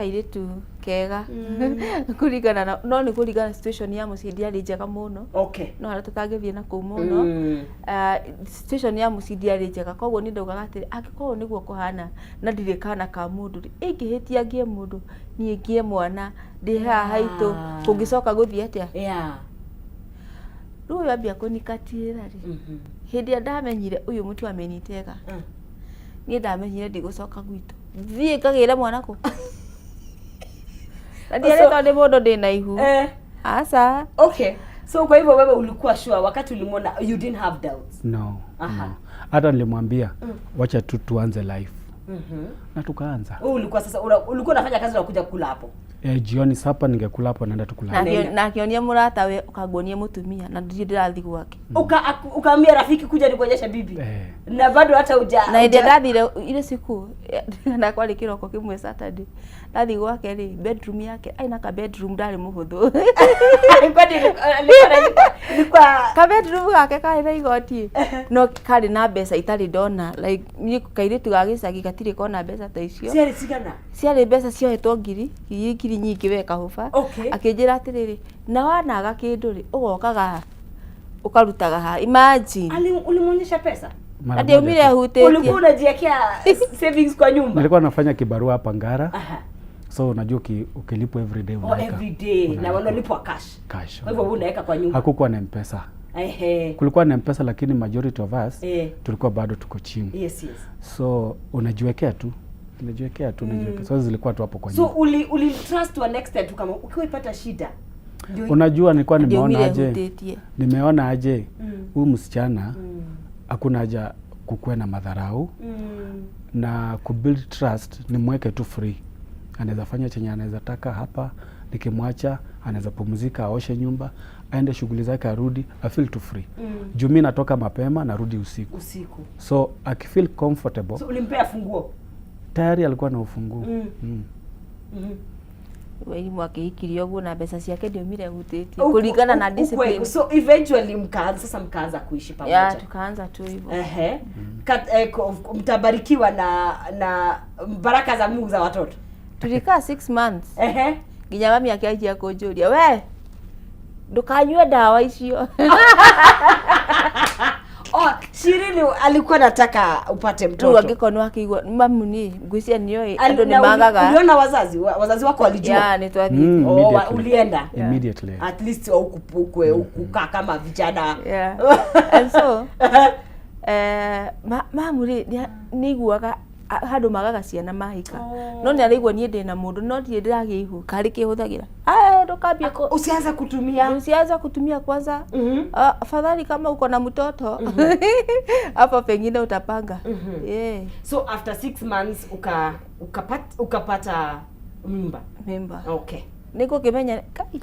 Kairĩtu kega kũringana na, no nĩ kũringana na situation ya mũciĩ ndiarĩ njega mũno. No harĩa tũtangĩthiĩ na kũu mũno. Ah, situation ya mũciĩ ndiarĩ njega, koguo niĩ ndaugaga atĩrĩ, angĩkorwo nĩguo kũhana na ndirĩ kana ka mũndũ rĩ, ingĩhĩtia ngĩe mũndũ, niĩ ngĩe mwana ndĩ haha haitũ, kũngĩcoka gũthiĩ atĩa? Rĩu ũyũ ambia kũnikatiĩra rĩ, hĩndĩ ĩrĩa ndamenyire ũyũ mũtu amenitega, niĩ ndamenyire ndigũcoka gwitũ, thiĩ ngagĩre mwana kũ na ndiarĩtwo nĩ mũndũ ndĩna ihu. Aca. Okay, so kwa hivyo wewe ulikuwa sure wakati ulimwona, you didn't have doubts? No, no. Hata nilimwambia wacha tu tuanze life na tukaanza. Wewe ulikuwa sasa ulikuwa unafanya kazi na kuja kula hapo? Eh, jioni supper ningekula hapo, naenda tukula. Na na akĩonia mũrata we ũkanguonie mũtumia na ndirĩ ndĩrathiĩ gwake. Ukaambia rafiki, "Kuja nikuonyeshe bibi"? Eh. Na bado hata uja Na hĩndĩ ĩrĩa ndathire ile siku na kwarĩ kĩroko kĩmwe Saturday, ndathiĩ gwake rĩ, bedroom yake aina ka bedroom ndarĩ mũhũthũ. Kwani ilikuwa Ka bedroom gake karĩ na igoti no karĩ na mbeca itarĩ ndona, like niĩ kairĩtu ga gĩcagi gatirĩ kona mbeca ta icio. Ciarĩ cigana? Ciarĩ mbeca ciohetwo ngiri ngiri ngiri nyingĩ we kahũba. Akĩnjĩra atĩrĩrĩ, na wanaga kĩndũ rĩ, ũgokaga ũkarutaga haha, imagine. Ulimwonyesha pesa? Mara Na ndiaumire moja tu. ahutĩtie. Ulikuwa unajiwekea savings kwa nyumba? Nilikuwa nafanya kibarua hapa Ngara. So unajua ukilipwa every day unaweka. Every day na Unaweka. Wanalipwa cash? Cash. Kwa hivyo wewe unaweka kwa nyumba? Hakukuwa na M-Pesa. Kulikuwa na M-Pesa lakini majority of us tulikuwa bado tuko chini. So unajiwekea tu. Unajiwekea tu, unajiwekea. So zilikuwa tu hapo kwa So nyumba. uli trust to an extent kama ukiwa ipata shida ndio Unajua nilikuwa nimeona Ndiaumire aje? ahutĩtie. Nimeona aje? Huyu msichana hakuna haja kukuwe na madharau na kubuild trust, nimweke tu free, anaweza fanya chenye anaweza taka hapa, nikimwacha anaweza pumzika, aoshe nyumba, aende shughuli zake, arudi afeel tu free, juu mi natoka mapema, narudi usiku. Usiku. So akifeel comfortable. So ulimpea funguo? Tayari alikuwa na ufunguo. Wairimu akĩhikirie ũguo na mbeca ciake ndiumire ahutĩtie kũringana na discipline. So eventually mkaanza sasa mkaanza kuishi pamoja? Ya, tukaanza tu hivyo. Ehe. Mtabarikiwa na baraka za Mungu za watoto? Tulikaa 6 months nginya mami akĩanjia kũnjũria, "We ndũkanyue ndawa icio." Oh, Shirley alikuwa nataka upate Rĩu mtoto. angĩkorwo nĩ wakĩigua mamu nĩ ngwĩciria nĩoĩ andũ nĩ Na magaga. Uliona wazazi wako walijua? Ya, nĩ twathiĩte. Oh, Immediately. ulienda? Immediately. At least ukupukwe ukukaa kama vijana. Yeah. And so mamu rĩ nĩaiguaga handũ magaga ciana mahika. Oh. No nĩ araigua niĩ ndĩna mũndũ no ndirĩ ndĩragĩa ihu karĩ kĩhũthagĩra. Aya, ndũkambie Usianze kutumia. Usianza kutumia kwanza. Ah, afadhali kama uko na mtoto hapo pengine utapanga, yeah. So after 6 months ukapata mimba? Mimba. Nĩ ngũkĩmenya kai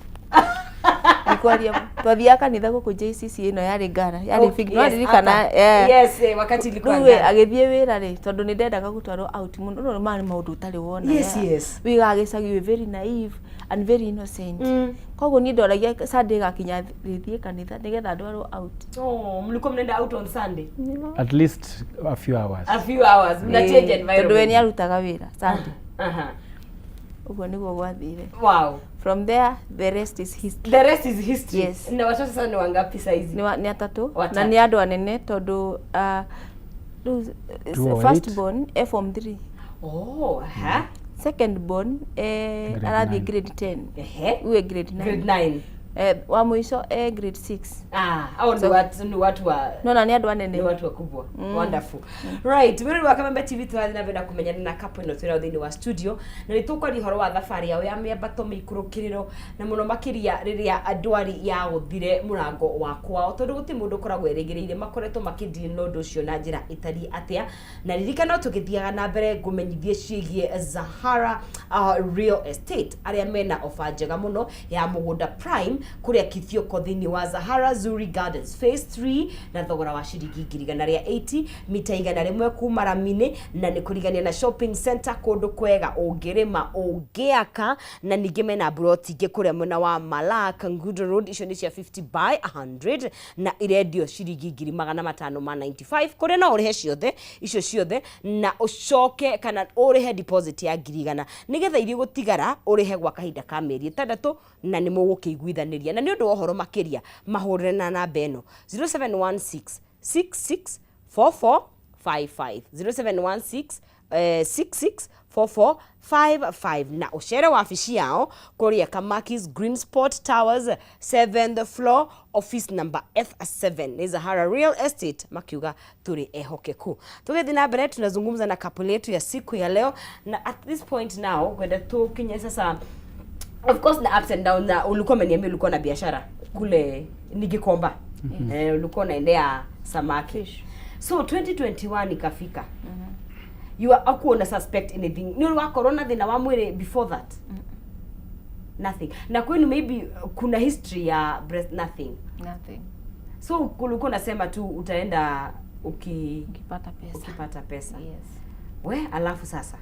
nikwaria twathiaga kanitha gũkũ JCC ĩno yarĩ Ngara yarĩ big no ririkana. Yes, wakati ilikuwa Rĩu Ngara. Agĩthiĩ wĩra rĩ, tondũ nĩ ndendaga gũtwarwo out mũno, rĩu maya nĩ maũndũ ũtarĩ wona. Wĩgaga gĩcagi wĩ very naive and very innocent. Koguo niĩ ndoragia Sunday gakinya rĩthiĩ kanitha nĩgetha ndwarwo out. Oh, mlikuwa mnaenda out on Sunday? At least a few hours. A few hours mna change Tondũ we environment. nĩ arutaga wĩra Sunday. Ũguo nĩguo gwathire. From there the rest is history. The rest is history. Yes. Na watoto sasa ni wangapi saizi? Nĩ atatũ. Watatu. Na nĩ andũ anene tondũ rĩu 208. First born e form 3. Oh, aha. Second born Grade arathiĩ 9. grade 10. Uwe grade 9. Grade 9. Wa mũico e grade 6. Ah, au ni watu wa Nona nĩ andũ anene. Ni watu wakubwa. Wonderful. Right, wĩrori wa Kameme TV, tũrathiĩ na mbere na kũmenyana na couple ĩno twĩnao thĩinĩ wa studio na nĩ tũkwaria ũhoro wa thabarĩ yao ya mĩambato mĩikũrũkĩrĩro na mũno makĩria rĩrĩa ndwari yagũthire mũrango wa kwao, tondũ gũtirĩ mũndũ ũkoragwo erĩgĩrĩire makoretwo makĩdeal na ũndũ ũcio na njĩra ĩtariĩ atĩa. Na ririkana tũgĩthiaga na mbere ngũmenyithie ciĩgiĩ Zahara Real Estate arĩa mena ofa njega mũno ya mũgũnda prime. Kuria Kithioko thĩinĩ wa Zahara Zuri Gardens Phase 3, na thogora wa ciringi 180,000, mita 100 kuma rami-inĩ, na nĩ kũrigania na shopping center, kũndũ kwega ũngĩrĩma, ũngĩaka. Na ningĩ mena mburoti ingĩ kũrĩa mwena wa Malak Ngudo Road, icio nĩ cia 50 by 100 na irendio ciringi 595,000, kũrĩa no ũrĩhe ciothe icio ciothe na ũcoke kana ũrĩhe deposit ya 100,000, nĩgetha iria gũtigara ũrĩhe gwa kahinda ka mĩeri 6, na nĩ mũgũkĩiguithanĩria. Na nĩ ũndũ wa ũhoro makĩria, mahũrĩre na namba ĩno, 0716 66 4455, 0716 664455, na ũcere wabici yao kũrĩa Kamakis Green Spot Towers, 7th floor, office number F7. Nĩ Zahara Real Estate makiuga tũrĩ ehokeku. Tũgĩthiĩ na mbere, tunazungumza na couple yetu ya siku ya leo, na at this point now kwenda tukinye sasa, of course, na ups and down. Na ulikuwa umeniambia ulikuwa na biashara kule ni Gikomba, ulikuwa unaendea samaki. Fish. So 2021 ikafika, you are akuona suspect anything ni wakorwo na thina wa mwĩrĩ before that? Nothing. Na kwenu maybe kuna history ya breast? Nothing? Nothing. So kulikuwa unasema tu utaenda ukipata pesa. Ukipata pesa. Yes. We, alafu sasa?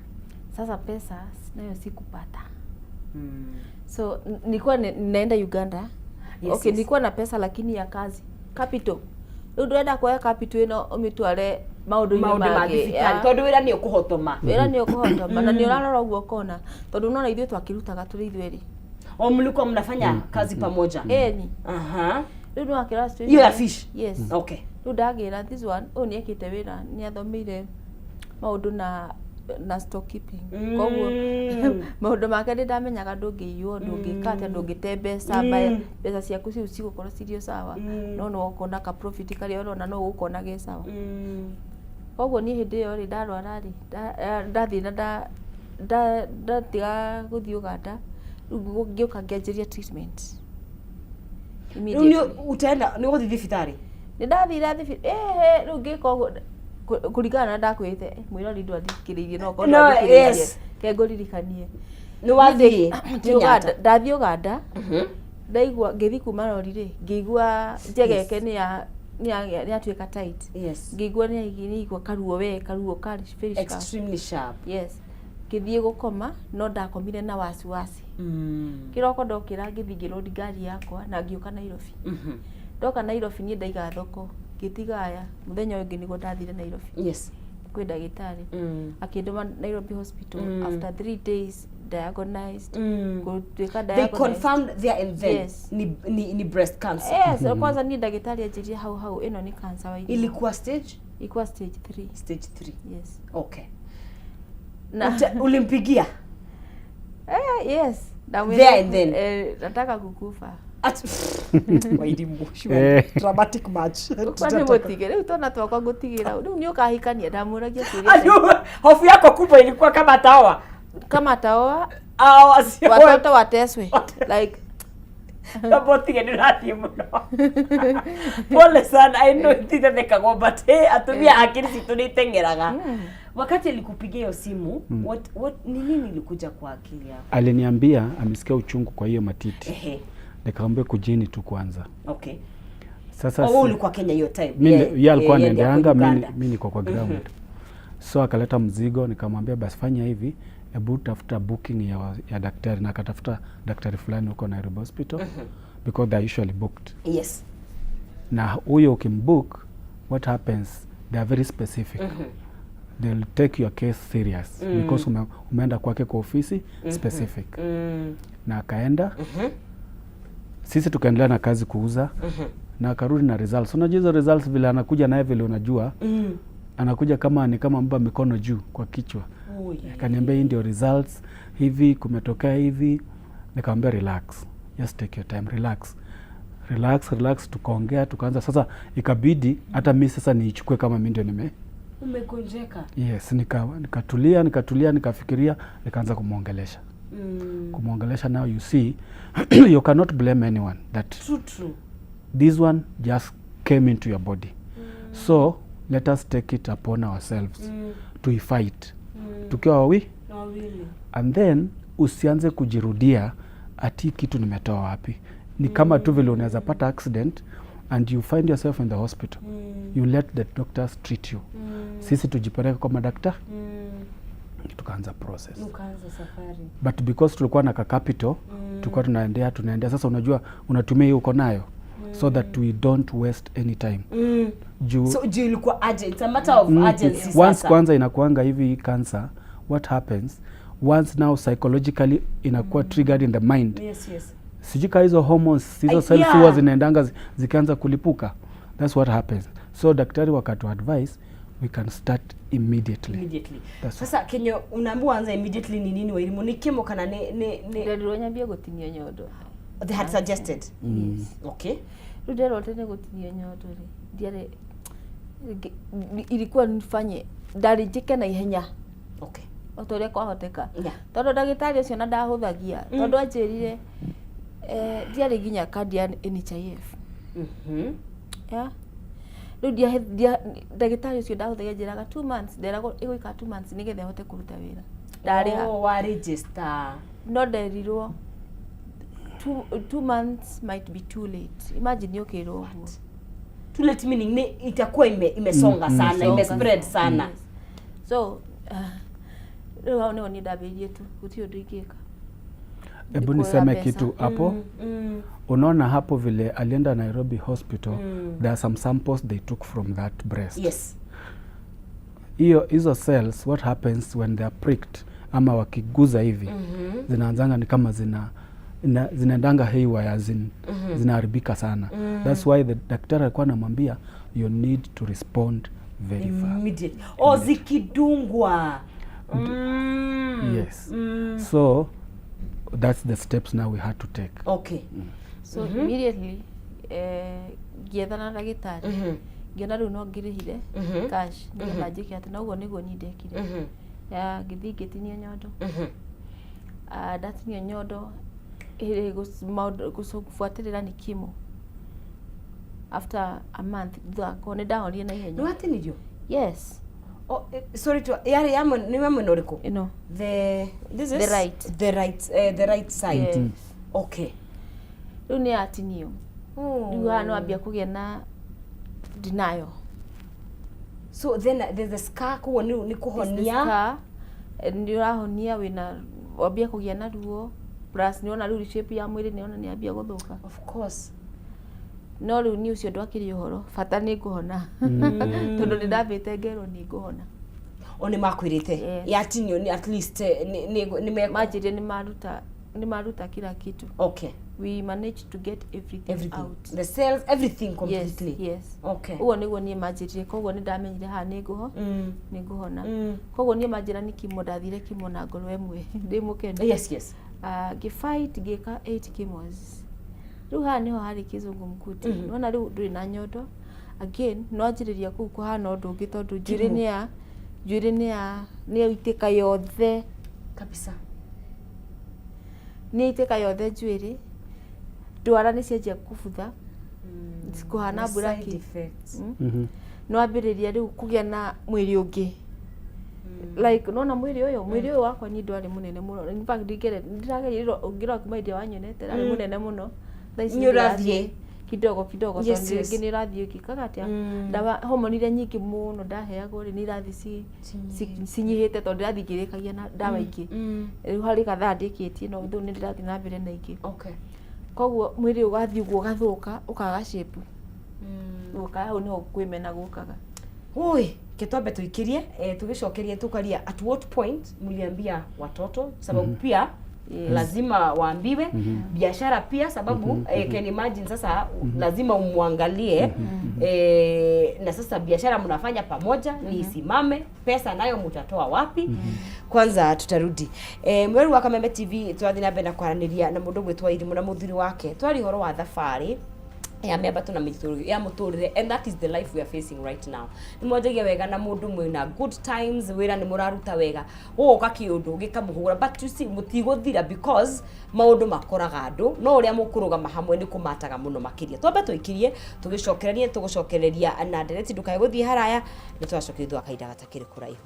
Sasa pesa nayo sikupata. So nilikuwa naenda Uganda. Okay, nilikuwa na pesa lakini ya kazi, capital. Rĩu ndĩrenda kuoya capital ĩno ũmĩtware maũndũ-inĩ maũndũ ma mangĩ, thibitarĩ, tondũ wĩra nĩ ũkũhotoma. Wĩra nĩ ũkũhotoma na nĩ ũrarora ũguo ũkona, tondũ nona ithuĩ twakĩrutaga tũrĩ ithuerĩ. O mlikuwa mnafanya kazi pamoja? Ĩni. Rĩu nĩ wakĩra. Hiyo ya fish? Yes. Rĩu ndagĩra this one, ũyũ nĩ ekĩte wĩra, nĩ athomeire maũndũ na storekeeping, koguo maũndũ make nĩ ndamenyaga ndũngĩiywo, ndũngĩka atĩa, ndũngĩte mbeca, mbeca ciaku ciu cigũkorwo cirĩ o sawa, no nĩ ũkuona ka profit karĩa ũrona no ũgũkona ge sawa. Koguo niĩ hĩndĩ ĩyo rĩ ndarwara rĩ, ndathiĩ na ndatiga gũthiĩ Uganda, rĩu ngĩũka ngĩanjĩria treatment Rĩu immediately. nĩ utaenda nĩ ũgũthiĩ thibitarĩ? Nĩ ndathire ĩhĩ, rĩu ngĩka ũguo kũringana na ndakwĩrĩte, mwĩrori ndwathikĩrĩirie, no okorwo No, ndwathikĩrĩirie, ke ngũririkanie. Nĩ wathiĩ Thiĩ Uganda. Kenyatta? Ndathiĩ Uganda, ndaigua ngĩthiĩ kuma rori rĩ, ngĩigua njegeke nĩ yatuĩka tight. Ngĩigua nĩ igua karuo, we karuo karĩ very sharp. Extremely sharp. Yes. Ngĩthiĩ gũkoma, no ndakomire na wasiwasi. Kĩroko ndokĩra, ngĩthiĩ ngĩrũndi ngari yakwa na ngĩũka Nairobi. Ndoka Nairobi, niĩ ndaiga thoko, ngĩtiga aya, mũthenya ũyũ ũngĩ nĩguo ndathire Nairobi kwĩ ndagĩtarĩ. Akĩndũma Nairobi Hospital. After 3 days diagnosed, gũtuĩka They diagnosed. Confirmed there and then? Yes. Ni breast cancer? Yes. Kwanza niĩ ndagĩtarĩ anjĩrire hau hau, ĩno nĩ cancer wa irio. Ilikuwa stage? Ilikuwa stage 3. Stage 3? Yes. Na Ulimpigia? Yes. Ndamwĩra, There and then? Nataka kukufa. Wairimu. Dramatic match. Kwa nĩ mũtige rĩu twana twakwa ngũtigĩra rĩu nĩ ũkahikania, ndamũragia kĩũria. Adu, hofu yako kubwa ilikuwa kama ataoa? Kama ataoa, Au asioe. watoto wateswe, like. Tabotige nĩ ũrathiĩ mũno. Pole sana, I know itithethekagwo, but hey, atumia akili citũ nĩ iteng'eraga. Wakati alikupigia hiyo simu, what ni nini ilikuja kwa akili yako? Aliniambia amesikia uchungu kwa hiyo matiti. Nikamwambia kujeni tu kwanza. Sasa Oh, wewe ulikuwa Kenya hiyo time? Mi yeye alikuwa Yeye ndiye ako anaendeanga, Uganda. mi niko kwa ground. So akaleta mzigo, nikamwambia basi fanya hivi, hebu tafuta booking ya daktari, na akatafuta daktari fulani huko Nairobi Hospital, because they are usually booked. Na huyo ukimbook, what happens, they are very specific, they'll take your case serious because umeenda kwake kwa ofisi specific. Na akaenda, sisi tukaendelea na kazi kuuza, na akarudi na results. Unajua hizo results vile anakuja naye, vile unajua anakuja kama ni kama mba mikono juu kwa kichwa. Oh, yeah. Akaniambia hii ndio results, hivi kumetokea hivi. Nikamwambia relax, just take your time, relax, relax, relax. Tukaongea, tukaanza sasa, ikabidi hata mi sasa niichukue kama mi ndio nime Umegonjeka. Yes, nikatulia, nikatulia, nikafikiria, nikaanza kumwongelesha, kumwongelesha. Now you see, you cannot blame anyone that True, true. This one just came into your body, so let us take it upon ourselves tuifight tukiwa wawi Wawili. And then usianze kujirudia ati kitu nimetoa wapi. Ni kama tu vile unaweza pata accident and you find yourself in the hospital. You let the doctors treat you. Sisi tujipeleke kwa madakta, tukaanza process. Ukaanza safari. But because tulikuwa na ka capital, tulikuwa tunaendea. Sasa unajua unatumia hiyo uko nayo so that we don't waste any time. Juu So juu ilikuwa urgent. It's a matter of urgency once sasa. Kwanza inakuanga hivi, cancer, what happens once now psychologically inakuwa triggered in the mind. Sijui ka hizo hormones, hizo cells huwa zinaendanga zikianza kulipuka. That's what happens. So daktari wakatu advise we can start immediately. Immediately. That's Sasa kenye unaambiwa anza immediately ni nini, Wairimu? Ni chemo kana ni Nderirwo nyambie gũtinio nyondo. They had suggested. Okay. Rĩu nderwo atĩ nĩ gũtinio nyondo rĩ, ndiarĩ ilikuwa nifanye ndarĩ njĩke na ihenya o ta ũrĩa kwahoteka, tondũ ndagĩtarĩ ũcio na ndahũthagia, tondũ anjĩrire ndiarĩ nginya kandi ya NHIF. Yeah. Rĩu ndagĩtarĩ ũcio ndahũthagia, njĩraga 2 months, nderagwo ĩgũikara 2 months nĩgetha ĩhote kũruta wĩra ndarĩha. Oh, wa register. No nderirwo 2 months might be too late. Imagine ũkĩrwo ũguo. Too late meaning ni itakuwa imesonga sana, imespread sana. Yes. So rĩu hau nĩho niĩ ndambĩrĩirie tu gũtirĩ ũndũ ingĩka. Hebu Nikuoya niseme pesa. Kitu hapo. Unaona hapo vile alienda Nairobi Hospital, there are some samples they took from that breast. Hiyo hizo cells, what happens when they are pricked ama wakiguza hivi, zinaanzanga ni kama zinaendanga haywire, zinaharibika sana. That's why the daktari alikuwa anamwambia you need to respond very fast. Immediate. Oh, zikidungwa. Yes. So that's the steps now we had to take. So immediately ngĩethana na ndagĩtarĩ, ngĩona rĩu no ngĩrĩhire cash nĩgetha njĩke atĩ na ũguo nĩguo niĩ ndekire. Ya ngĩthiĩ ngĩtinio nyondo. Ah, ndatinio nyondo ĩrĩ maũndũ gũbuatĩrĩra nĩ chemo after a month thutha wakwa nĩ ndahonire na Nĩ ihenya. watinirio? Yes. Oh, sorry to yarĩ ya nĩ wa mwena ũrĩkũ? Ĩno. The this is The right. The right side. Yes. Rĩu nĩ yatinio. Rĩu haha nĩ wambia kũgĩa na denial. So then there's a scar, koguo nĩ It's the kũhonia. scar, nĩ ũrahonia, wĩna wambia kũgĩa na ruo, plus nĩ wona rĩu shape ya mwĩrĩ nĩ ona nĩ yambia gũthũka. Of course. No rĩu niĩ ũcio ndwakĩrĩ ũhoro, bata nĩ ngũhona, tondũ nĩ ndambĩte ngerwo nĩ ngũhona. O nĩ makwĩrĩte? Yes. Yatinio nĩ at least nĩ Manjĩrire nĩ maruta kila kitu. We managed to get everything, Everything. out. The cells, everything Yes. completely. Yes. Ũguo nĩguo niĩ manjĩrire, koguo nĩ ndamenyire haha nĩ ngũho nĩ ngũhona. Koguo niĩ manjĩra nĩ chemo, ndathire chemo na ngoro ĩmwe ndĩ mũkenu. Ngĩfight, ngĩka 8 chemos. Rĩu haha nĩho harĩ kĩzungumkuti. Nĩwona rĩu ndũrĩ na nyondo again, no anjĩrĩria kũu kũhana ũndũ ũngĩ, tondũ njuĩrĩ nĩ ya nĩ yaitĩka yothe. Kabisa. Nĩ yaitĩka yothe njuĩrĩ, ndwara nĩ cianjia kũbutha kũhana The mburaki. side effects. Nĩ wambĩrĩria rĩu kũgĩa na mwĩrĩ ũngĩ, like nona mwĩrĩ ũyũ wakwa niĩ ndwarĩ mũnene mũno. In fact, ndĩrageria ũngĩrora kuma hĩndĩ ĩrĩa wanyonete rarĩ mũnene mũno, thaa ici Nĩ ũrathiĩ. Kidogo kidogo, tondũ rĩngĩ nĩ ũrathiĩ ũgĩkaga atĩa, ndawa homoni iria nyingĩ mũno ndaheagwo rĩ, nĩ irathiĩ cinyihĩte, tondũ ndĩrathiĩ ngĩrĩkagia na ndawa ingĩ. Rĩu harĩ kathaa ndĩkĩtie, no rĩu nĩ ndĩrathiĩ na mbere na ingĩ. Koguo mwĩrĩ ũgathiĩ ũguo ũgathũka, ũkaga shape, ũkaga hau nĩho kwĩmena gũkaga. Oi, ke twambe tuikirie tugicokerie tukaria at what point mliambia watoto, sababu pia lazima waambiwe, biashara pia, sababu can imagine sasa lazima umwangalie na sasa biashara mnafanya pamoja ni isimame, pesa nayo mutatoa wapi? Kwanza tutarudi mweri wa Kameme TV, twathi na mbere na kwaranĩria na mũndũ gwĩtwo Irimũ na mũthuri wake, twari ũhoro wa thabarĩ ya mĩambato na mĩitũrũrio ya mũtũrĩre, and that is the life we are facing right now. Nĩ mwanjagia wega na mũndũ mwĩna good times, wĩra nĩ mũraruta wega, gũgoka kĩũndũ gĩkamũhũra, but you see mũtigũthira because maũndũ makoraga andũ, no ũrĩa mũkũrũgama hamwe nĩ kũmataga mũno makĩria. Twambe tũikirie, tũgĩcokererie tũgũcokereria na ndereti, ndũkae gũthiĩ haraya, nĩ twacokeria thutha wa kahinda gatakĩrĩ kũraihu.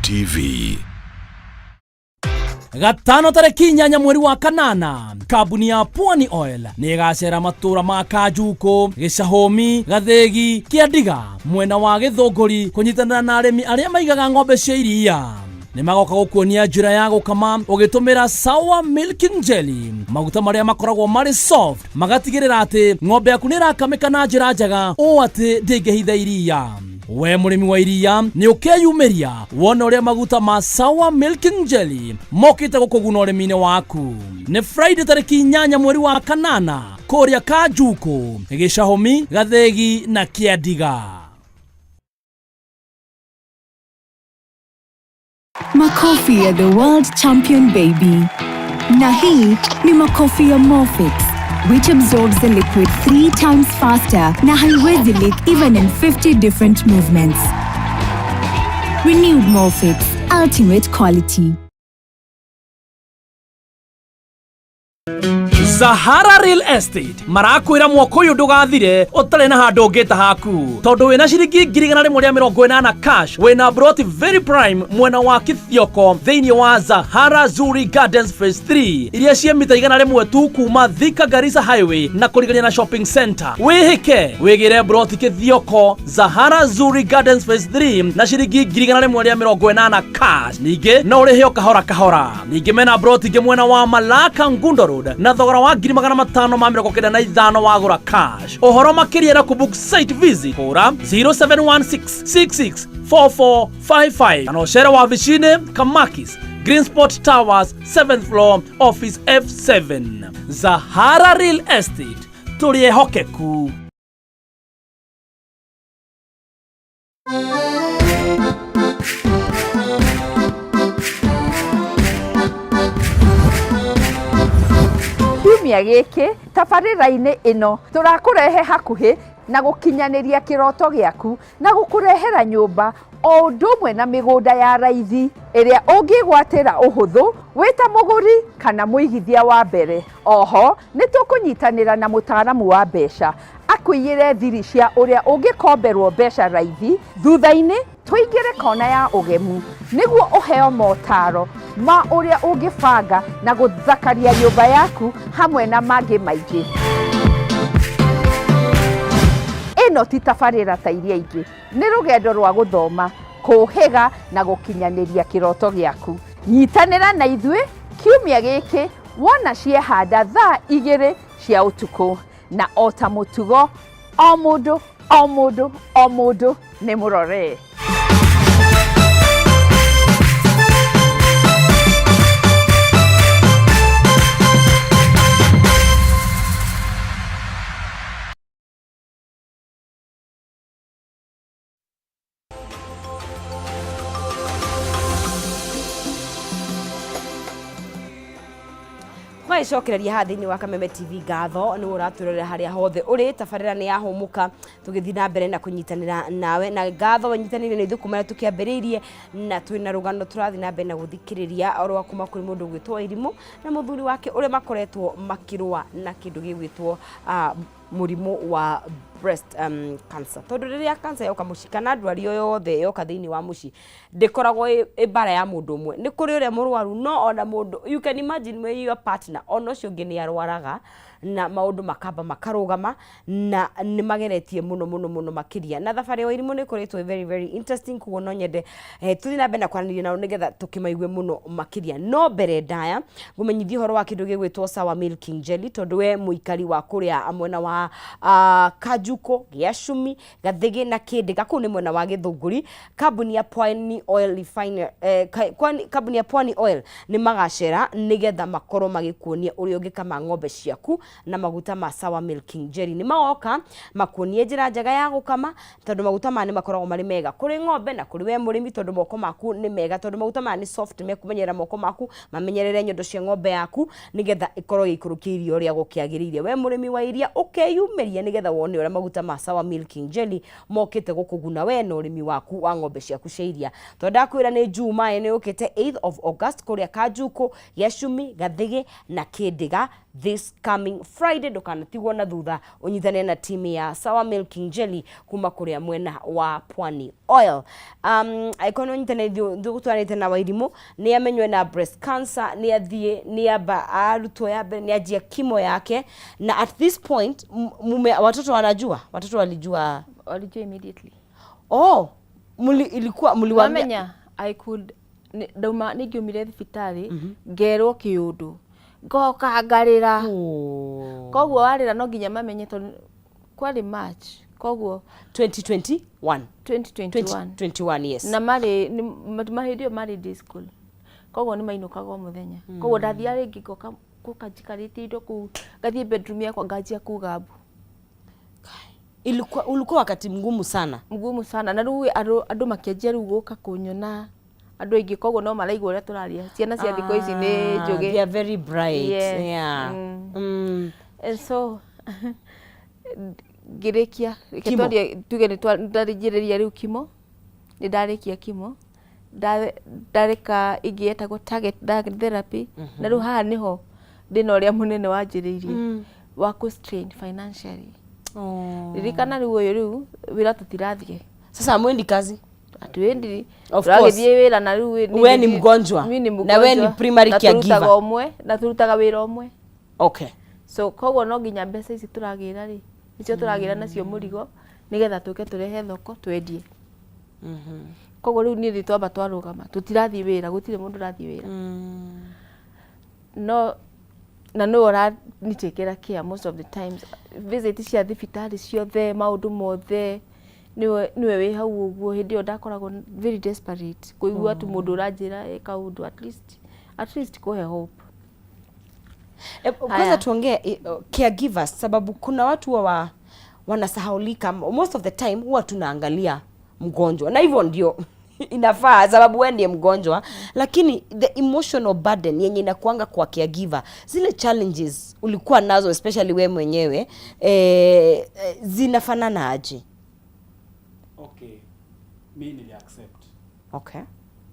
TV. Gatano tarĩki 8 mweri wa kanana, kambuni ya Pwani Oil nĩ ĩgacera matũra ma Kanjukũ, Gĩcahũmi, Gathĩgi, Kĩandiga mwena wa Gĩthũngũri kũnyitanĩra na arĩmi arĩa maigaga ng'ombe cia iria. Nĩ magoka gũkuonia njĩra ya gũkama ũgĩtũmĩra Sawa Milking Jelly, maguta marĩa makoragwo marĩ soft magatigĩrĩra atĩ ng'ombe yaku nĩ ĩrakamĩka na njĩra njega ũũ atĩ ndĩngĩhitha iria. We mũrĩmi wa iria nĩ ũkeyumĩria wone ũrĩa maguta ma Sawa Milking Jelly mokĩte gũkũguna ũrĩmi-inĩ waku. Nĩ Friday tarĩki 8 mweri wa kanana kũrĩa Kanjukũ, Gĩcahũmi, Gathĩgi na Kĩandiga. Makofi ya the world champion baby. Na hii ni makofi ya Morfix, which absorbs the liquid 3 times faster na haiwezi leak even in 50 different movements. Renewed Morfix, ultimate quality. Zahara Real Estate marakwĩra mwaka ũyũ ndũgathire ũtarĩ na handũ ũngĩta haku, tondũ wĩna ciringi 180,000 cash wĩna broti very prime mwena wa Kithioko thĩinĩ wa Zahara Zuri Gardens Phase 3 iria ciĩ mita 100 tu kuma Thika Garissa Highway na kũrigania na shopping center. Wĩhĩke wĩgĩre broti Kithioko Zahara Zuri Gardens Phase 3 na ciringi 180,000 cash, ningĩ no ũrĩhe o kahora kahora. Ningĩ mena broti ingĩ mwena wa Malaka Ngundo Road na thogora wa 595,000 wagũra cash. Ũhoro makĩria na kũbook site visit hũra 0716664455 kana ũcere wabici-inĩ Kamakis Greenspot Towers 7th floor office F7. Zahara Real Estate, tũrĩ ehokeku. Kiumia gĩkĩ tabarĩra-inĩ ĩno tũrakũrehe hakuhĩ na gũkinyanĩria kĩroto gĩaku na gũkũrehera nyũmba o ũndũ ũmwe na mĩgũnda ya raithi ĩrĩa ũngĩgwatĩra ũhũthũ wĩ ta mũgũri kana mũigithia wa mbere. Oho nĩ tũkũnyitanĩra na mũtaaramu wa mbeca akũiyĩre thiri cia ũrĩa ũngĩkomberwo mbeca raithi. Thutha-inĩ tũingĩre kona ya ũgemu nĩguo ũheo motaro ma ũrĩa ũngĩbanga na gũthakaria nyũmba yaku hamwe na mangĩ maingĩ. Ĩno ti tabarĩra ta iria ingĩ, nĩ rũgendo rwa gũthoma, kũhĩga na gũkinyanĩria kĩroto gĩaku. Nyitanĩra na ithuĩ kiumia gĩkĩ wona ciehanda thaa 2 cia ũtukũ, na o ta mũtugo o mũndũ o mũndũ o mũndũ nĩ mũrore. Tũgagĩcokereria haha thĩinĩ wa Kameme TV ngatho nĩ ũratwĩrorera harĩa hothe ũrĩ. Tabarĩra nĩ yahũmũka, tũgĩthiĩ na mbere na kũnyitanĩra nawe na ngatho wenyitanĩire na ithuĩ kuma rĩrĩa tũkĩambĩrĩirie, na twĩna rũgano tũrathiĩ na mbere na gũthikĩrĩria rwa kuma kũrĩ mũndũ ũgwĩtwo Wairimu na mũthuri wake ũrĩa makoretwo makĩrũa na kĩndũ gĩgwĩtwo mũrimũ wa breast cancer. Tondũ rĩrĩa cancer yoka mũciĩ kana ndwari o yothe yoka thĩinĩ wa mũciĩ ndĩkoragwo ĩ mbara ya mũndũ ũmwe, nĩ kũrĩ ũrĩa mũrwaru no ona mũndũ, you can imagine when your partner ona ũcio ũngĩ nĩ arwaraga na maũndũ makamba makarũgama, na nĩ mageretie mũno mũno mũno makĩria. Na thabarĩ ya Wairimu nĩ ĩkoretwo very very interesting, koguo no nyende tũthiĩ na mbere na kwaranĩria nao nĩgetha tũkĩmaigue mũno makĩria. No mbere ndaya ngũmenyithie ũhoro wa kĩndũ gĩgwĩtwo Sawa Milking Jelly, tondũ we mũikari wa kũrĩa mwena wa Kanjukũ, Gĩacumi, Gathĩgĩ na Kĩndĩga, kũu nĩ mwena wa Gĩthũngũri, kambuni ya Pwani Oil Refinery, kambuni ya Pwani Oil nĩ magacera nĩgetha makorwo magĩkuonia ũrĩa ũngĩkama ng'ombe ciaku na maguta ma Sawa Milking Jelly. Nĩ magoka makuonie njĩra njega ya gũkama, tondũ maguta maya nĩ makoragwo marĩ mega kũrĩ ng'ombe na kũrĩ we mũrĩmi, tondũ moko maku nĩ mega, tondũ maguta maya nĩ soft, mekũmenyerera moko maku, mamenyerere nyondo cia ng'ombe yaku nĩgetha ĩkorwo ĩgĩikũrũkia iria ũrĩa gũkĩagĩrĩire. We mũrĩmi wa iria ũkeyumĩrie. Ũkeyumĩria nĩgetha wone ũrĩa maguta ma Sawa Milking Jelly mokĩte gũkũguna we na ũrĩmi waku wa ng'ombe ciaku cia iria. Tondũ ndakwĩra nĩ Juma ĩno yũkĩte 8th of August kũrĩa Kanjukũ, Gĩacumi, Gathĩgĩ na Kĩndĩga this coming Friday. Ndũkanatigwo na thutha, ũnyitane na timu ya Sawa Milking Jelly kuma kũrĩa mwena wa Pwani Oil. Angĩkorwo nĩ ũnyitanĩire tũranĩte na Wairimũ, nĩ amenywo na breast cancer, nĩ athiĩ, nĩ amba arutwo ya mbere, nĩ anjia chemo yake, na at this point mume, watoto wanajua, watoto walijua? Walijua immediately. Oh, muli, ilikuwa mliwaambia? Wamenya I could ndauma ningĩumire thibitarĩ ngerwo kĩũndũ ngoka ngarĩra. Oh. Koguo warĩra no nginya mamenye tondũ kwarĩ March, koguo 2021? 2021. 2021, yes. Na marĩ hĩndĩ ĩyo marĩ day school, koguo nĩ mainũkaga o mũthenya, koguo ndathiaga rĩngĩ ngoka gũka njikarĩtie indo kũu, ngathiĩ bedroom yakwa nganjia kuga mbu. Ilikuwa, ulikuwa wakati mgumu sana. Mgumu sana, na rĩu andũ makĩanjia rĩu gũka kũnyona andũ aingĩ, koguo no maraigua ũrĩa tũraria. Ciana cia thikũ ici nĩ Ah, njũgĩ. They are very bright. Yes. And so ngĩrĩkia, reke Chemo. twarie tuge nĩ ndarĩnjĩrĩria rĩu chemo, nĩ ndarĩkia chemo, ndarĩka ĩngĩ yetagwo target therapy, na rĩu haha nĩho thĩna ũrĩa mũnene wanjĩrĩirie wa kũ strain financially. Oh. Ririkana rĩu ũyũ rĩu wĩra tũtirathiĩ. Sasa hamwendi kazi? Hatuendi. Of Tũragĩthiĩ wĩra na rĩu We ni mgonjwa. Mi ni Na we ni mgonjwa. primary Na caregiver. tũrutaga ũmwe na tũrutaga wĩra ũmwe. So koguo no nginya mbeca ici tũragĩra rĩ, nĩcio tũragĩra nacio mũrigo nĩgetha tũke tũrehe thoko twendie. Koguo rĩu niĩ twamba twarũgama, tũtirathiĩ wĩra, gũtirĩ mũndũ ũrathiĩ wĩra. No na nĩwe ũranitekera care most of the times, visit cia thibitarĩ ciothe, maũndũ mothe nĩwe wĩ hau. Ũguo hĩndĩ ĩyo ndakoragwo very desperate kũigua tu mũndũ ũranjĩra kaũndũ, at least kũhe hope. Kwanza Haya. tuongee caregivers, sababu kuna watu huwa wanasahaulika. Most of the time huwa tunaangalia mgonjwa na hivyo ndio inafaa sababu wewe ndiye mgonjwa, lakini the emotional burden yenye inakuanga kwa caregiver, zile challenges ulikuwa nazo, especially wewe mwenyewe, zinafanana aje? Okay, mi nili accept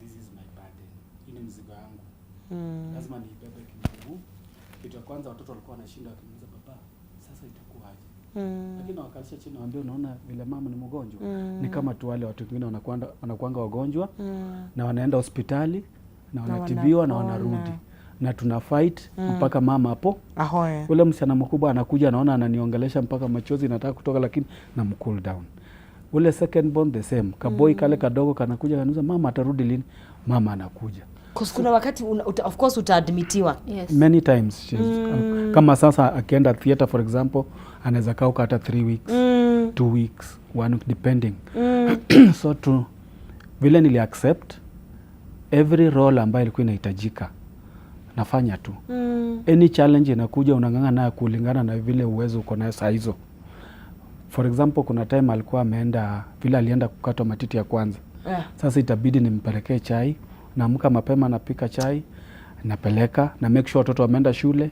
this is my burden, hii ni mzigo yangu, lazima niibebe kimungu. Kitu ya kwanza, watoto walikuwa wanashinda wakiniuliza, "Baba, sasa itakuwaje?" Lakini wakalisha chini, waambia, "Unaona vile mama ni mgonjwa, ni kama tu wale watu wengine wanakuanga wagonjwa na wanaenda hospitali na wanatibiwa na wanarudi, na tuna fight mpaka mama hapo." Ahoe. Ule msichana mkubwa anakuja, anaona ananiongelesha mpaka machozi nataka kutoka, lakini na cool down. Ule second born the same, kaboy kale kadogo kanakuja kanauliza, "Mama atarudi lini?" Mama anakuja. 'Cause kuna wakati of course utaadmitiwa. Yes. Many times kama sasa akienda theater, for example, anaweza kaa huko hata 3 weeks, 2 weeks, one week, depending. So tu vile nili accept every role ambayo ilikuwa inahitajika nafanya tu. Any challenge inakuja, unang'ang'ana nayo kulingana na vile uwezo uko nayo saa hizo. For example, kuna time alikuwa ameenda, vile alienda kukatwa matiti ya kwanza, sasa itabidi nimpelekee chai. Naamka mapema, napika chai, napeleka, na make sure watoto wameenda shule,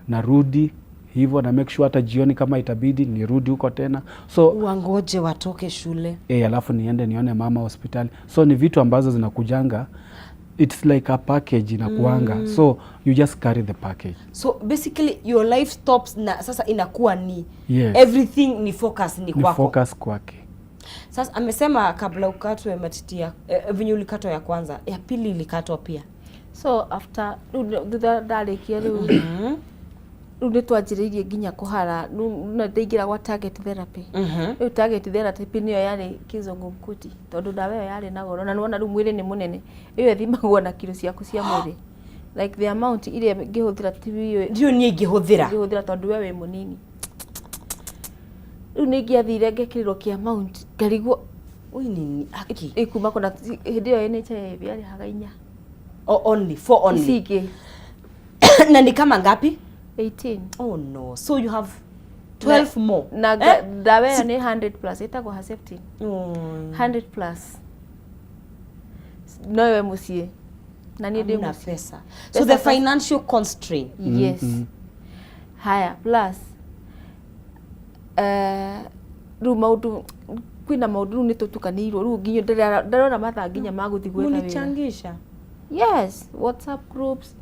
narudi hivyo, na make sure hata jioni kama itabidi nirudi huko tena, so Wangoje watoke shule. Alafu niende nione mama hospitali. So ni vitu ambazo zinakujanga, it's like a package inakuanga, so you just carry the package. So basically your life stops na sasa inakuwa ni Yes. everything ni focus ni Ni kwako. focus kwake. Sasa amesema kabla ukatwe matiti ya venye ulikatwa ya kwanza, ya pili ilikatwa pia? So after rĩu thutha ndarĩkia rĩu rĩu nĩ twanjĩrĩirie nginya kũhara, rĩu na ndaingĩra gwa target therapy. Rĩu target therapy nĩyo yarĩ kizungumkuti tondũ ndawa ĩyo yarĩ na goro, na nĩwona rĩu mwĩrĩ nĩ mũnene, ĩyo ĩthimagwo na kiro ciaku cia mwĩrĩ, like the amount iria ngĩhũthĩra ti ĩyo Ndiũ niĩ ingĩhũthĩra. Ngĩhũthĩra tondũ we wĩ mũnini. Rĩu nĩ ingĩathire ngekĩrĩrwo kĩ amount ngarigwo Ui, nini aki ĩkuma kũna. Hĩndĩ ĩyo NHIF yarĩhaga inya. Oh, only four only? Ici ingĩ. Na ni kama ngapi? 18. Oh no, so you have 12 more. Na Eh? ndawa ĩyo nĩ 100 plus, ĩtagwo Herceptin. 100 plus nowe mũciĩ na niĩ ndĩ Hamna mũciĩ. pesa, so Pesa the financial constraint. Yes. Haya, plus Rĩu maũndũ, kwĩna maũndũ rĩu nĩ tũtukanĩirwo, rĩu nginya ndarona mathaa nginya ma gũthiĩ gwetha wĩra. Mulichangisha. Yes, WhatsApp groups,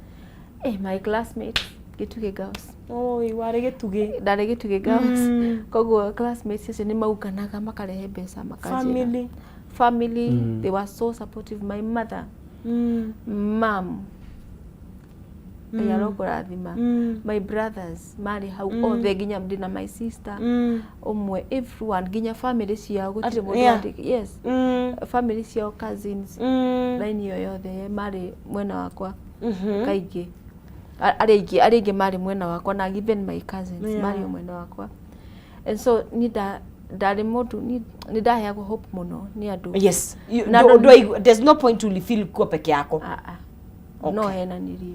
my classmates, Gĩtugĩ Girls. Oi, warĩ Gĩtugĩ. Ndarĩ Gĩtugĩ Girls, koguo classmates acio nĩ maunganaga makarehe mbeca makanjĩra. Family. Family, they were so supportive. My mother, mam, Ngai arokũrathima. My brothers marĩ hau othe, nginya ndĩna my sister ũmwe, everyone, nginya family ciao gũtirĩ mũndũ yes, family ciao, cousins, line ĩyo yothe marĩ mwena wakwa kaingĩ. Arĩa aingĩ marĩ mwena wakwa, na even my cousins marĩ o mwena wakwa, and so ni ndarĩ mũndũ nĩ ndaheagwo hope mũno nĩ andũ. Yes. Na There's no point ulifeel kuwa peke yako. Ah, ah. No henanirie.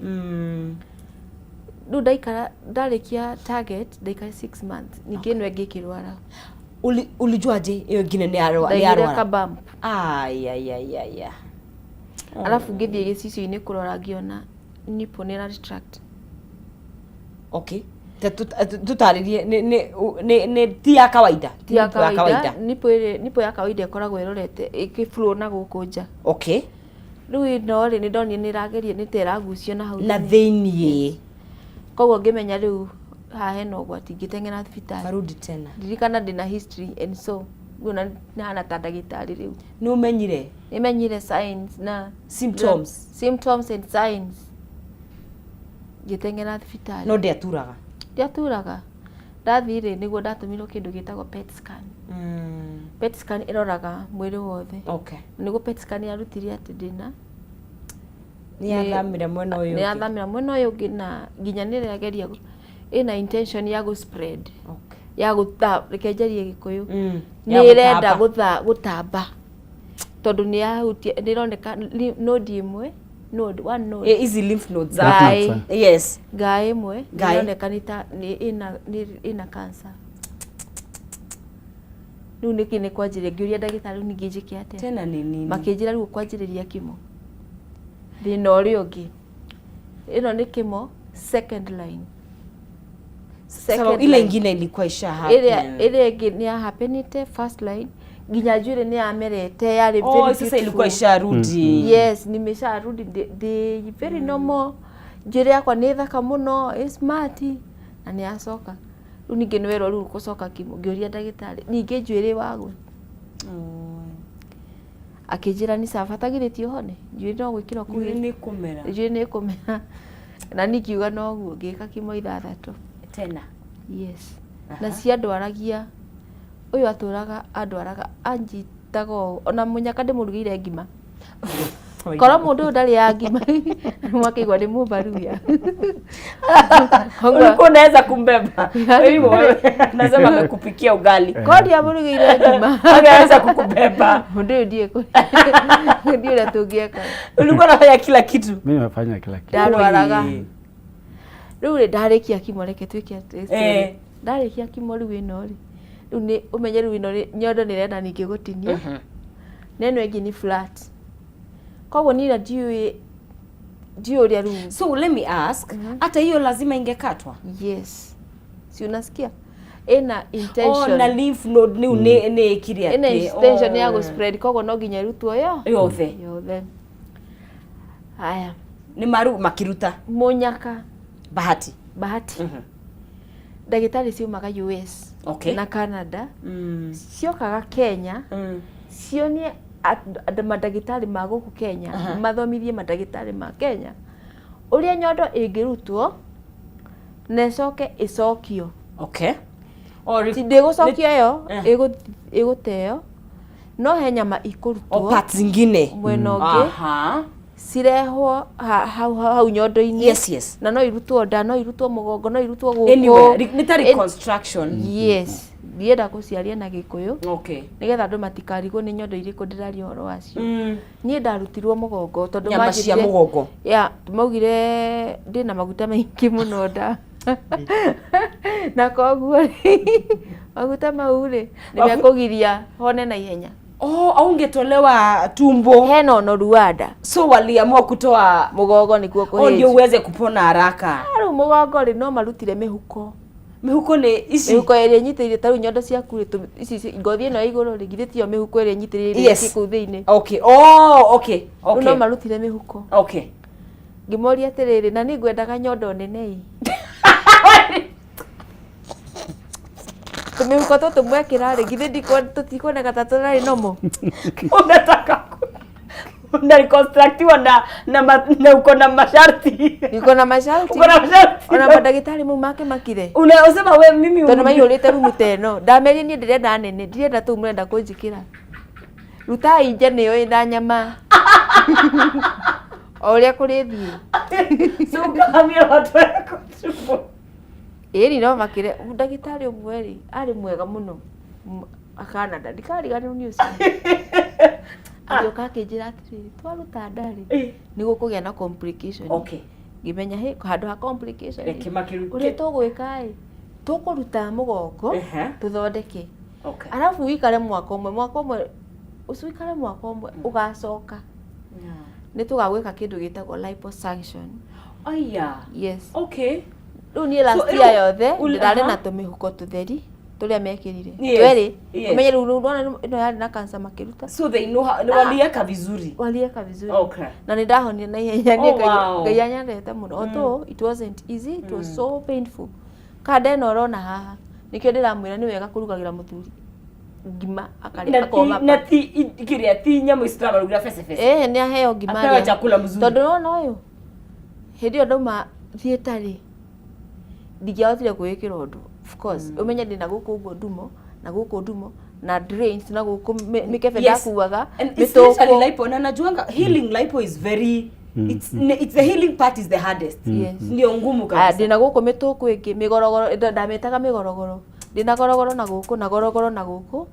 Rĩu ndaikara, ndarĩkia target, ndaikara 6 months, ningĩ ĩno ĩngĩ ĩkĩrwara. Ulijua je hiyo ingine nĩ Ndaigire yarwara? kabump. Ai, ai, ai, ai, ai. Arabu ngĩthiĩ gĩcicio-inĩ kũrora, ngĩona nipple nĩ retract. Okay. Tutarĩrie nĩ ti ya kawaida. Ti ya nipple ya kawaida. Nipple ĩrĩ nipple ya kawaida ĩkoragwo ĩrorete ĩkĩflow na gũkũ nja. Rĩu ĩno rĩ, nĩ ndonire nĩ ĩrageria, nĩ ta ĩragucio na hau Na thĩinĩ. thĩiniĩ. Koguo ngĩmenya rĩu haha hena ũgwati, ngĩteng'era thibitarĩ. Karudi tena. Ndirikana ndĩna history, and so rĩu na nĩhana ta ndagĩtarĩ rĩu. Nĩ ũmenyire. Nĩmenyire signs na Symptoms. Symptoms and signs, ngĩteng'era thibitarĩ. No ndĩaturaga. Ndiaturaga. Ndathiĩ rĩ, nĩguo ndatũmirwo kĩndũ gĩtagwo PET scan. PET scan ĩroraga mwĩrĩ wothe. Nĩguo PET scan yarutire atĩ ndĩna Nĩ yathamire mwena ũyũ nĩ ũngĩ. Yathamĩra mwena ũyũ ũngĩ, na nginya nĩ ĩrageria ĩna intention ya gũ spread, ya gũta, reke njarie Gĩkũyũ, nĩ Ya ĩrenda gũtamba. gũtamba, tondũ nĩ yahutia, nĩ ĩroneka node ĩmwe, node one node. Hizi lymph nodes. Ngaĩ. Lymph nodes. Ngaĩ ĩmwe Ngaĩ. nĩ ĩroneka nĩ ta nĩ ĩna cancer. Rĩu nĩkĩ nĩ kwanjĩrĩria, ngĩũria ndagĩtarĩ, rĩu ningĩ njĩke atĩa? Tena ni nini? Makĩnjĩra rĩu kwanjĩrĩria chemo. Thĩna ũrĩa ũngĩ, ĩno nĩ chemo second line. Sababu Second ile line. ingine ilikuwa isha happen. Ĩrĩa ĩngĩ nĩ yahapenĩte first line, nginya njuĩrĩ nĩ yamerete, yarĩ Oh, very sasa beautiful. ilikuwa isharudi. Yes, nimesharudi, ndĩ very normal, njuĩrĩ yakwa nĩ thaka mũno, ĩ smart, na nĩ yacoka. Rĩu ningĩ nĩ werwo rĩu gũcoka chemo. Ngĩũria ndagĩtarĩ, ningĩ njuĩrĩ wagwe? Akĩnjĩra nĩ sawa, batagithĩ ti ũhone, njuĩrĩ no gwĩkĩrwo kũu. Njuĩrĩ nĩ kũmera. Njuĩrĩ nĩ kũmera, na niĩ ngiuga noguo, ngĩka chemo ithathatũ. Tena. Yes, na ciandwaragia, ũyũ atũraga andwaraga anjitaga ũũ, ona mũnyaka ndĩmũrugĩire ngima, korwo mũndũ ũyũ ndarĩaga ngima mwakĩigua nĩ mũbaruya. Ulikuwa unaweza kumbeba. Hivyo nasema amekupikia ugali. Korwo ndiamũrugĩire ngima, Angeweza kukubeba. Mũndũ ũyũ ndiĩ ndiĩ ũrĩa tũngĩeka. Ulikuwa unafanya kila kitu. Mimi nimefanya kila kitu. Ndarwaraga. Oi. Rĩu rĩ, ndarĩkia chemo, reke twĩke atĩ story. Ndarĩkia chemo rĩu, ĩno rĩ, rĩu nĩ ũmenye rĩu ĩno rĩ, nyondo nĩ ĩrenda ningĩ gũtinio, na ĩno ĩngĩ nĩ flat, koguo niĩ ndiũĩ ũrĩa rĩu. So let me ask, hata hiyo lazima ingekatwa? Yes, si unasikia ĩna intention. Oh, na lymph node nĩ nĩ ĩkire ĩna atĩ, intention ya oh. gũ spread, koguo no nginya ĩrutwo yo Yothe. Yothe. Haya. Nĩ maru makiruta. Mũnyaka. Bahati. Bahati, ndagĩtarĩ ciumaga US na Canada, ciokaga Kenya cionie mandagĩtarĩ ma gũkũ Kenya, mathomithie mandagĩtarĩ ma Kenya ũrĩa nyondo ĩngĩrutwo na ĩcoke ĩcokio. Or Ti ndĩgũcokio ĩyo, ĩgũteo, no he nyama o ikũrutwo parts zingine mwena ũngĩ, cirehwo hau hau nyondo-inĩ. Na no irutwo nda, no irutwo mũgongo, no irutwo gũkũ. Anywhere. Nĩ ta reconstruction. Yes, ndienda gũciaria na Gĩkũyũ nĩgetha andũ matikarigwo nĩ nyondo irĩkũ ndĩraria ũhoro wacio. Niĩ ndarutirwo mũgongo tondũ Nyama cia manjĩrire- mũgongo. Ya, maugire ndĩna maguta maingĩ mũno nda, na koguo rĩ, maguta mau rĩ, nĩ mekũgiria hone na ihenya. Oh, aungetolewa tumbo. Hena ũnoru wa nda. So waliamua kutoa mũgongo nĩguo oh, ndio kũhĩnja. uweze kupona haraka. Rĩu mũgongo rĩ, no marutire mĩhuko. Mĩhuko nĩ ici? Mĩhuko ĩrĩa ĩnyitĩrĩire ta rĩu nyondo ciaku rĩ, ici ngothi ĩno ya igũrũ rĩ, githĩ tiyo mĩhuko ĩrĩa ĩnyitĩrĩire kũu thĩinĩ? Okay, oh, okay. Rĩu no marutire mĩhuko. Ngĩmoria atĩrĩrĩ, na niĩ ngwendaga nyondo nene ĩ. Tũmĩhuko tũtũ mwekĩra rĩ, githĩ tũtikuoneka ta tũrarĩ nomo? Unataka una reconstructiwa na uko na masharti. Niko na masharti. Uko na masharti. Ona mandagĩtarĩ mau makĩmakire. Unasema we mimi Tondũ maihũrĩte rumu ta ĩno. Ndamerire niĩ ndĩrenda nene, ndirenda tũu mũrenda kũnjĩkĩra. Rutai nja nĩyo ĩna nyama. O ũrĩa kũrĩthiĩ. So ukahamia watu wako tumbo. Ĩni no makĩre ndagĩtarĩ ũmwe rĩ, arĩ mwega mũno. Akanada, ndikariganĩrwo nĩ ũcio. Agĩũka akĩnjĩra atĩrĩrĩ, twaruta nda rĩ, nĩ gũkũgĩa na complication. Ngĩmenya hĩ, handũ ha complication rĩ, Reke makĩrute. ũrĩa tũgwĩka ĩ, tũkũruta mũgongo, tũthondeke. Arabu wĩikare mwaka ũmwe, mwaka ũmwe, ũcio wĩikare mwaka ũmwe, ũgacoka. Nĩ tũgagwĩka kĩndũ gĩtagwo liposuction. Aya. Yes. Rĩu niĩ last So, year yothe, ndĩrarĩ na tũmĩhuko tũtheri tũrĩa mekĩrire. Twerĩ. Ũmenye rĩu ndona ĩno yarĩ na cancer makĩruta. So they know how, walieka vizuri. Walieka vizuri. Na nĩ ndahonire na ihenya, niĩ Oh, wow. Ngai anyendete mũno. Although it wasn't easy, it was so painful. Kanda ĩno ũrona haha, nĩkĩo ndĩramwĩra nĩ wega kũrugagĩra mũthuri ngima akarĩa, akoma Na ti kĩrĩa ti nyamũ ici tũramarugĩra bece bece. Nĩ aheo ngima Apewe arĩa. chakula mzuri. Tondũ ũrona ũyũ, hĩndĩ ĩyo ndauma theatre rĩ, ndingĩahotire kwĩĩkĩra ũndũ. Of course, ũmenye ndĩna gũkũ ũguo ndumo, na gũkũ ndumo, na drains, na gũkũ mĩkebe ndakuaga, And it's mĩtũkũ. literally lipo. Na najuanga healing lipo is very it's the healing part is the hardest. Yes. Ndio ngumu Aya, kabisa. ndĩna gũkũ mĩtũkũ ĩngĩ, mĩgorogoro, ndamĩtaga mĩgorogoro. Ndĩna gorogoro na gũkũ, na gorogoro na gũkũ.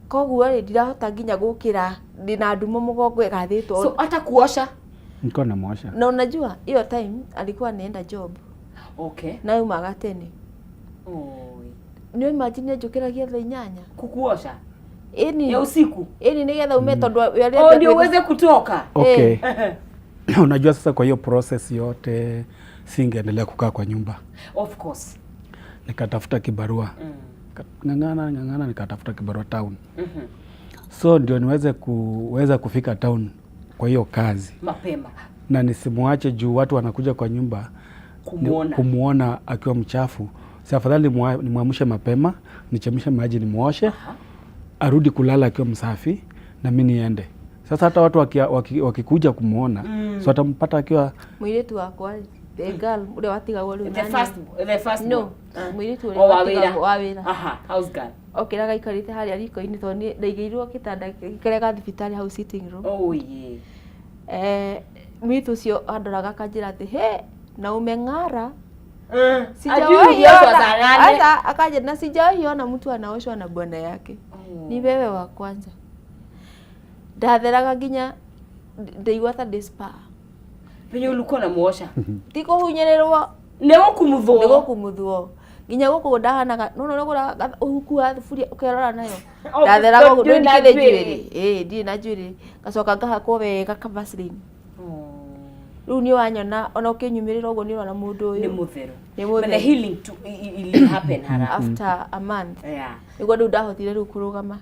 Koguo rĩ, ndirahota nginya gũkĩra, ndĩna ndumo mũgongo ĩgathĩtwo. So hata kuosha? Niko na mwosha. Na unajua hiyo time alikuwa anaenda job. Na yumaga tene. Oi. Nĩ imagine njũkĩragia thaa inyanya. Kukuosha? Ĩni. Ya usiku? Ĩni nĩgetha ume tondũ arĩa Oh, ndio uweze kutoka. Unajua sasa kwa hiyo process yote singeendelea kukaa kwa nyumba. Of course. Nikatafuta kibarua. Ng'ang'ana, ng'ang'ana nikatafuta kibarua town. So ndio niweze kuweza kufika town kwa hiyo kazi. Mapema. Na nisimuache juu watu wanakuja kwa nyumba Kumuona. Kumuona akiwa mchafu. Si afadhali nimwamshe mapema, nichemshe maji nimuoshe, arudi kulala akiwa msafi na mimi niende. Sasa hata watu wakikuja kumuona, so atampata akiwa Mũirĩtu wakwa, the girl ũrĩa watigagwo rĩu The nani? first, the first No, one. mũirĩtu ũrĩa Oh, wa watigagwo wĩra. wa wĩra. Aha, house girl. Okĩraga aikarĩte harĩa riko-inĩ tondũ niĩ ndaigĩirwo gĩtanda kĩrĩa ga thibitarĩ hau sitting room. Oh, yeah. Mũirĩtu ũcio andoraga akanjĩra atĩ, he, na umeng'ara. Ajui ulioshwa saa nane. Sasa akaja na sijawahi ona mtu anaoshwa na bwana yake. Ni wewe wa kwanza. Ndatheraga nginya ndaigua ta ndĩ spa. Venye ulikuwa unamuosha. Ti kũhunyĩrĩrwo. Nĩ gũkumuthwo. Nĩ gũkumuthwo. Nginya gũkũ ndahanaga, no no ũgũraga ũhuku wa thuburia ũkerora nayo. Oh, Ndatheraga ũguo, ndũrĩ na ndũrĩ njuĩrĩ. njuĩrĩ. Ĩĩ, ndirĩ na njuĩrĩ. Ngacoka ngahakwo wega ka Vaseline. Rĩu nĩ wanyona ona ũkĩnyumĩrĩra ũguo nĩ ũrona mũndũ ũyũ. Nĩ mũtheru. Nĩ But the mũtheru. healing to, ili happen haraka. After a month. Yeah. Nĩguo rĩu ndahotire rĩu kũrũgama.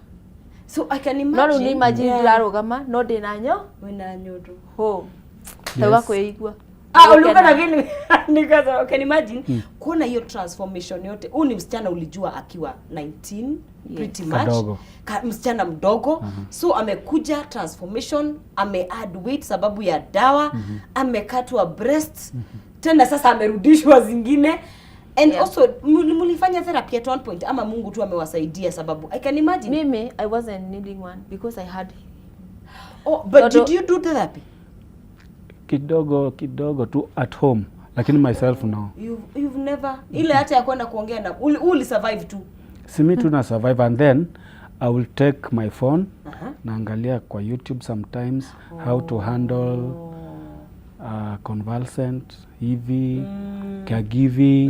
So I can No rĩu nĩ imagine. imagine Yeah. ndĩrarũgama no ndĩna nyo. Wĩna nyondo. Ho. Tauga kwĩigua. Ah, ulikuwa na vile nikaza, I can imagine kuona hiyo transformation yote. Huyu ni msichana ulijua akiwa 19 pretty much. Kadogo. Msichana mdogo. So amekuja transformation, ame add weight sababu ya dawa, amekatwa breast. Tena sasa amerudishwa zingine. And also mulifanya therapy at one point ama Mungu tu amewasaidia sababu I can imagine. Mimi I wasn't needing one because I had. Oh, but Todo did you do therapy? Kidogo kidogo tu at home, lakini myself no. You've never ile hata ya kwenda kuongea na uli survive tu. Si mi tu na survive and then I will take my phone naangalia kwa YouTube sometimes how to handle convalescent hivi caregiving.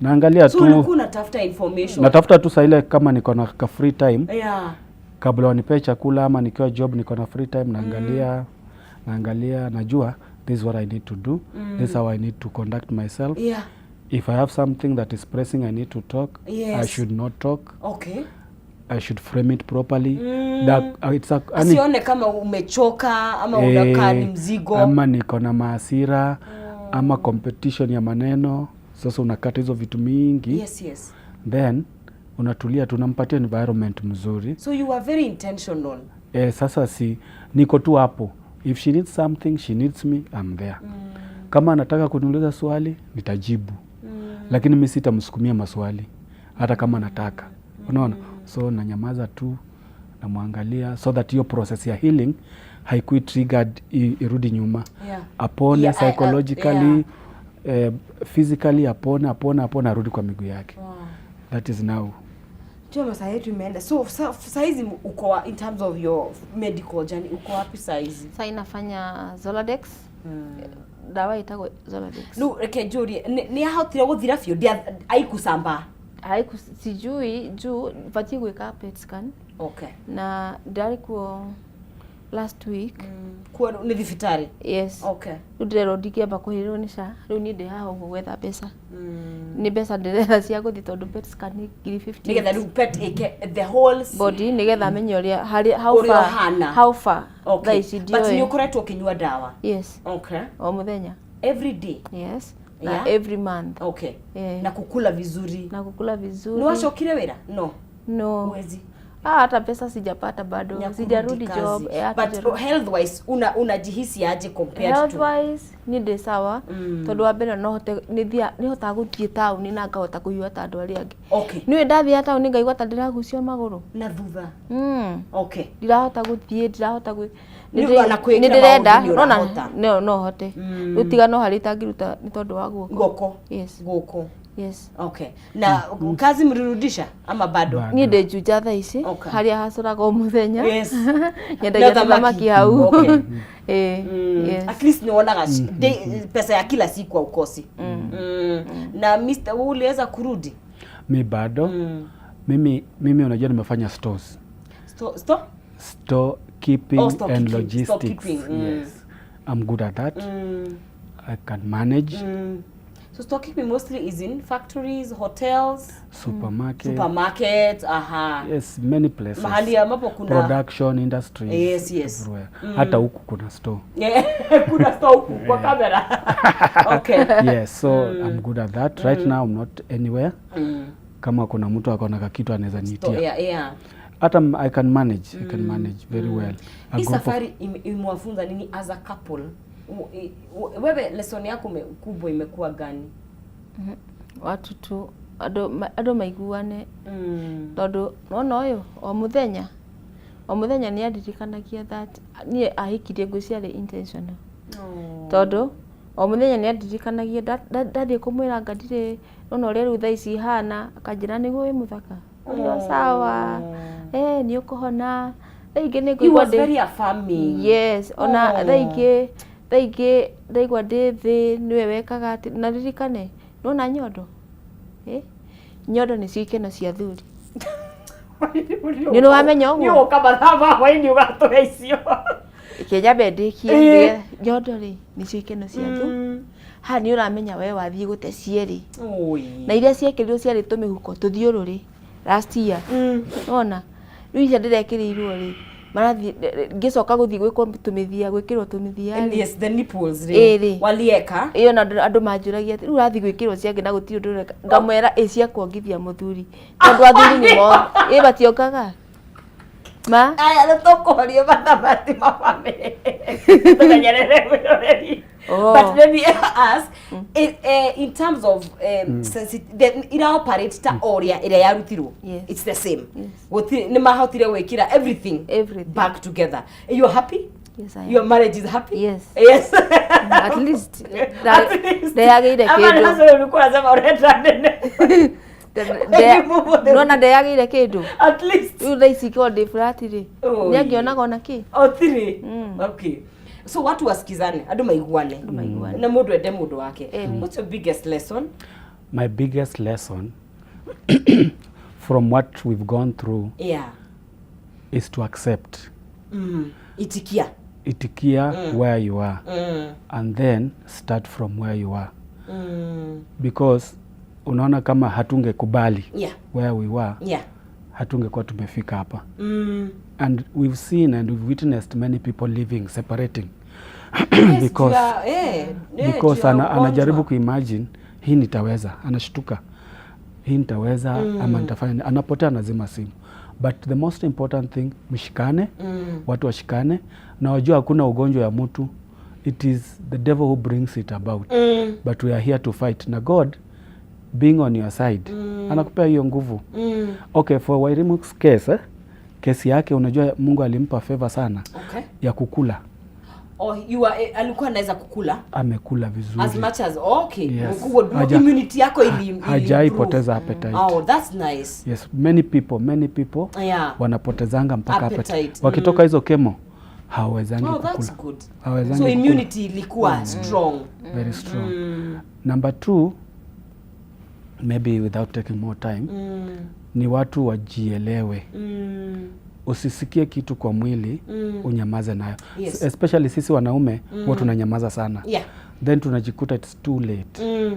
Naangalia So tu. ulikuwa unatafuta information. Natafuta tu saa ile kama niko na ka free time. Kabla wanipee chakula ama nikiwa job niko na free time naangalia, naangalia najua this is what I need to do. This is how I need to conduct myself. If I have something that is pressing, I need to talk. I should not talk. I should frame it properly. That, it's a, yani, Asione kama umechoka ama unakaa ni mzigo. Ama niko na maasira ama competition ya maneno. Sasa unakata hizo vitu mingi, then unatulia, tunampatia environment mzuri. So you are very intentional. Sasa si niko tu hapo, if she needs something, she needs me, I'm there. Kama anataka kuniuliza swali, nitajibu, lakini mi sitamsukumia maswali hata kama anataka, unaona? So nanyamaza tu, namwangalia so that hiyo process ya healing haikui triggered, irudi nyuma. Apone psychologically, physically, apone, apone, apone, arudi kwa miguu yake. That is now. Jua masaa yetu imeenda. So saizi uko in terms of your medical journey, uko wapi saizi? Sasa inafanya Zoladex, dawa itagwo Zoladex. No, reke njurie, nĩ ahotire gũthira biũ, aikusambaa? Haiku, sijui juu batie gwĩka PET scan na ndarĩ kuo last week. Kuo nĩ thibitarĩ? Yes. Rĩu ndĩrerwo ndingĩamba kũhĩrĩrwo nĩ SHA. Rĩu niĩ ndĩ haha ũguo gwetha mbeca, nĩ mbeca ndĩretha cia gũthiĩ tondũ PET scan nĩ ngiri 50. Nĩgetha rĩu PET ĩke the whole body, nĩgetha amenye ũrĩa harĩa how Ũrĩa far ũhana. How far thaa ici But nĩ ndiũĩ. ũkoretwo ũkĩnyua ndawa? Yes. O mũthenya. Every day? Yes, na every month. Na kukula vizuri? Na kukula vizuri. Nĩ wacokire wĩra? No? No. Huwezi. Ah, hata pesa sijapata bado. Ya kurudi Sijarudi kazi. job. But hatujarudi. health wise unajihisi aje compared Health to wise niĩ ndĩ sawa, tondũ wa mbere no hote nĩ hotaga gũthiĩ taũni na ngahota kũhiũha ta andũ arĩa angĩ. Niĩ ndathiĩ taũni ngaigua ta ndĩragucio magũrũ Na thutha. Ndirahota gũthiĩ, ndirahota gwĩ Nĩ ũndũ ona kwĩĩkĩra nĩ ndĩrenda maũndũ nĩ nona ũrahota. no hote. Rĩu tiga no harĩa itangĩruta nĩ tondũ wa guoko. Guoko. Yes. Guoko. Yes. Okay, na kazi mlirudisha ama bado? Bado. Niĩ ndĩ Juja thaa ici, harĩa hacũraga o mũthenya. Nyendagia Na thamaki. thamaki hau. Ĩĩ, yes. At least niwonaga pesa ya kila siku haukosi. Na Mr. wewe uliweza kurudi? Mi bado. Mimi unajua nimefanya stores. Store? Store keeping Oh, store and keeping, logistics. store keeping. Yes, I'm good at that. I can manage. So store keeping mostly is in factories, hotels, Supermarket. Supermarkets, aha. Yes, many places. Mahali ambapo kuna production industries. Everywhere. Hata huku kuna store. Yeah, kuna store huku kwa kamera. Yes, so I'm good at that. Right now I'm not anywhere. Kama kuna mtu akona kakitu anaweza Store, niitia, hata I can manage. I can manage very well a Hii group of safari imewafunza nini as a couple? Wewe lesson yako kubwa imekuwa gani? Watu tu andũ maiguane, tondũ nona ũyũ o mũthenya o mũthenya nĩ andirikanagia that niĩ ahikirie, ngwĩciria intentional, tondũ o mũthenya nĩ andirikanagia ndathiĩ kũmwĩra anga ndirĩ nona ũrĩa rĩu thaa ici hana, akanjĩra, "Nĩguo wĩ mũthaka, ũrĩ o sawa, nĩ ũkũhona." Thaa ingĩ nĩ He ngũigua was very affirming. Yes, ona thaa ingĩ ndaigua ndĩ thĩ, nĩwe wekaga atĩ na ririkane nona nyondo, nyondo nĩcio ikeno cia thuri. Nĩ ũrĩ wamenya ũguo? Nĩ ũka mathaa ma hwaĩ-inĩ ũgatũhe icio. Kĩnyambe ndĩkie. Nyondo rĩ, nĩcio ikeno cia thuri. Haha nĩ ũramenya we wathiĩ gũte cierĩ Oi. na iria ciekĩrirwo ciarĩ tũmĩhuko tũthiũrũrĩ last year. Nona rĩu icio ndĩrekĩrĩirwo rĩ, marathiĩ ngĩcoka gũthiĩ gwĩkwo tũmĩthia, gwĩkĩrwo tũmĩthia rĩ. Yes, the nipples Ĩĩ rĩ. rĩ. Walieka. Ĩyo na andũ manjũragia atĩ rĩu ũrathiĩ gwĩkĩrwo ciangĩ na gũtirĩ ũndũ ũreka, ngamwĩra ĩ cia kuongithia mũthuri, tondũ athuri nĩ mo ĩ mationgaga ma. Aya, nĩ tũkũhoria mathamati ma bamĩrĩ. Tũmenyerere mwĩroreri. Oh. But let me ask, in terms of ira operate ta ũrĩa ĩrĩa yarutirwo? Yes. It's the same? Yes. Gũtirĩ, nĩ mahotire gwĩkĩra everything Everything. back together? You are happy? Yes, I am. Your marriage is happy? Yes. Yes. At least At least. ndeyagĩire Ama kĩndũ. nazo ulikuwa unasema urenda nene. Nona ndeyagĩire kĩndũ. At least. Rĩu thaa ici korwo ndĩ flat rĩ, Oi. nĩ angĩonaga ona kĩ. O three. Okay. So watu wasikizane, andũ maiguane. Maiguane. Na mũndũ ende mũndũ wake. Ĩni. What's your biggest lesson? My biggest lesson from what we've gone through is to accept. Itikia. Itikia where you are and then start from where you are, because Unaona kama hatungekubali where we were, hatungekuwa tumefika hapa. And we've seen and we've witnessed many people living, separating because because juu ya ugonjwa. anajaribu kuimagine, hii nitaweza, anashtuka, hii nitaweza ama nitafanya nini? Anapotea, anazima simu. But the most important thing, mshikane, watu washikane na wajua hakuna ugonjwa ya mtu. It is the devil who brings it about, but we are here to fight, na God being on your side, anakupea hiyo nguvu. Okay, for Wairimu's case, kesi yake, unajua Mungu alimpa favor sana ya kukula. Oh, you are, alikuwa anaweza kukula? Amekula vizuri. As much as, okay. Yes. Kwa immunity yako ili Hajai improve. poteza appetite. Oh, that's nice. Yes, many people wanapotezanga mpaka Appetite. appetite. Wakitoka hizo chemo hawawezangi Oh, kukula. that's good. Hawawezangi So kukula. immunity ilikuwa strong. Very strong. Number two, maybe without taking more time, ni watu wajielewe. Usisikie kitu kwa mwili unyamaze nayo. Especially sisi wanaume, huwa tunanyamaza sana, then tunajikuta it's too late.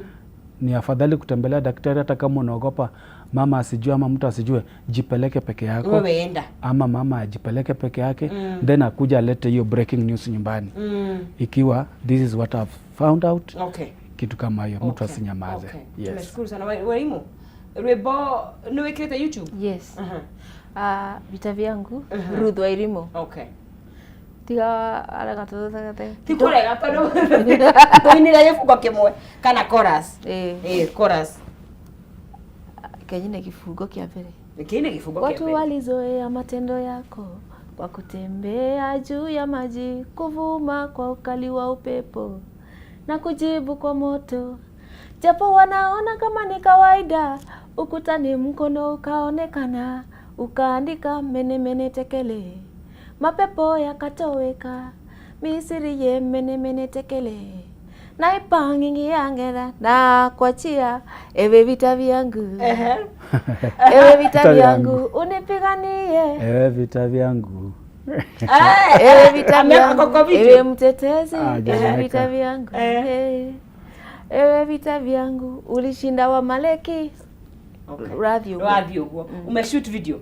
Ni afadhali kutembelea daktari, hata kama unaogopa mama asijue ama mtu asijue, jipeleke peke yako. Wewe enda. Ama mama ajipeleke peke yake, then akuja alete hiyo breaking news nyumbani, ikiwa this is what I've found out, kitu kama hiyo, mtu asinyamaze. Yes. Tumeshukuru sana. Wairimu, rwimbo nĩ wĩkĩrĩte YouTube? Yes. Vita vyangu, Ruth Wairimu. Tiga arega tũthegete. Ti kũrega, tondũ tũinĩre gĩbungo kĩmwe kana chorus. Eh. Eh, chorus. Kenyine kibungo kĩa mbere. Kĩine gĩbungo kĩa Watu mbere. walizoea matendo yako, kwa kutembea juu ya maji, kuvuma kwa ukali wa upepo na kujibu kwa moto. Japo wanaona kama ni kawaida, ukutani mkono ukaonekana, ukaandika mene mene tekele, mapepo yakatoweka, Misiri ye mene mene tekele, naipangingiangera na kuachia, ewe vita vyangu, ewe vita Vita vyangu, vyangu. unipiganie. Ewe vita vyangu. Ewe vita Ameweka vyangu, kwa video. ewe mtetezi, Ah, ewe hajaweka. vita vyangu, ewe vita vyangu, ulishinda Wamaleki. Rathiĩ ũguo. Wathiĩ ũguo. Umeshoot video?